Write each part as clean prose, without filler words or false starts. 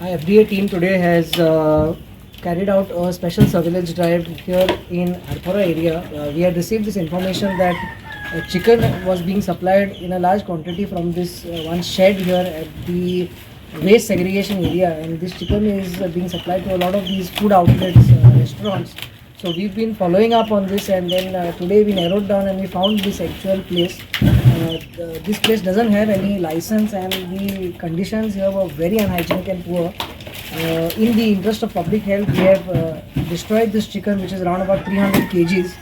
Our FDA team today has carried out a special surveillance drive here in Arpora area. We had received this information that chicken was being supplied in a large quantity from this one shed here at the waste segregation area, and this chicken is being supplied to a lot of these food outlets, restaurants. So we've been following up on this, and then today we narrowed down and we found this actual place. This place doesn't have any license, and the conditions here were very unhygienic and poor. In the interest of public health, we have destroyed this chicken, which is around about 300 kgs,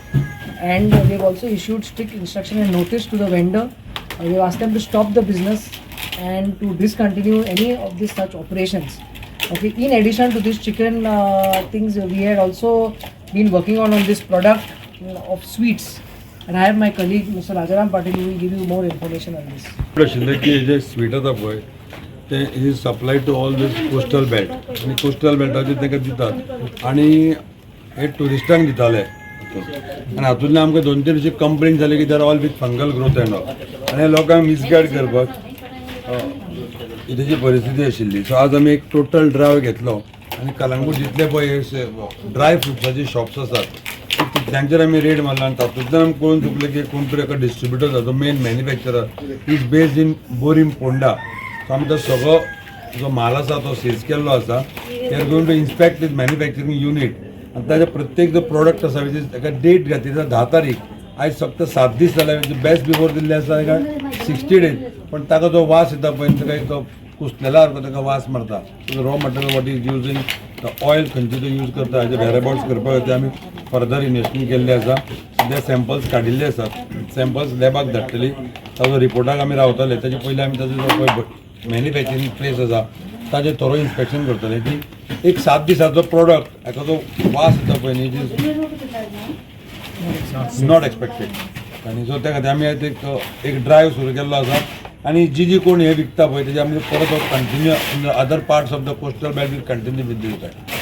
and we have also issued strict instruction and notice to the vendor. We have asked them to stop the business and to discontinue any of these such operations. Okay. In addition to this chicken things, we had also been working on this product of sweets, and I have my colleague Mr. Rajaram Patil, who will give you more information on this. आशिल्लें की हे जे sweet आसा पळय, तें is supply to all this coastal belt आनी coastal बेल्टाचेर तांकां दितात आनी हे ट्युरिस्टांक दिताले. आनी हातूंतल्यान आमकां दोन तीन अशी कंप्लेन जाली की they're all with fungal growth and all आनी हे लोकांक मिसगायड करपाक ही तेजी परिस्थिती आशिल्ली. सो आज आमी एक टोटल ड्रायव घेतलो आनी कलंगूट जितले पळय ड्राय फ्रुट्साचे शॉप्स आसात, तितल्यांचेर आमी रेड मारला आनी तातूंतल्यान आमी कळून चुकलें की कोण तरी एका डिस्ट्रिब्युटर आसा, जो main manufacturer is based in Borim, Ponda. So आमी तो सगळो जो माल आसा तो सीज केल्लो आसा. They are going to inspect this manufacturing unit आनी ताजे प्रत्येक जो प्रोडक्ट आसा, which is ताका डेट घातली आसा 10 तारीख, आयज फक्त 7 दीस जाले. बेस्ट बिफोर दिल्ले आसा ताका 60 डेज, पण ताका जो वास येता पळय, ताका एक तो कुसलेल्या सारको ताका वास मारता. Raw material what is using, the oil खंयचे तो यूज करता, हाजे वेरअबाउट्स करपा खातीर आमी फर्दर इन्वेस्टिगेशन केल्ले आसा. सद्या सॅम्पल्स काडिल्ले आसात, सॅम्पल्स लॅबाक धाडटली, ताजो रिपोर्टाक आमी रावतले. ताजे पयलीं आमी ताजो जो पळय मॅन्युफॅक्चरींग प्लेस आसा, ताजें थोरो इन्स्पेक्शन करतले की एक 7 दिसाचो प्रोडक्ट हाका जो वास येता पळय न्ही, it is not expected. आनी सो त्या खातीर आमी आयज एक एक ड्रायव सुरू केल्लो आसा आनी जी जी कोण हे विकता पळय, तेजे आमी परत continue in other parts of the coastal belt will continue with this drive.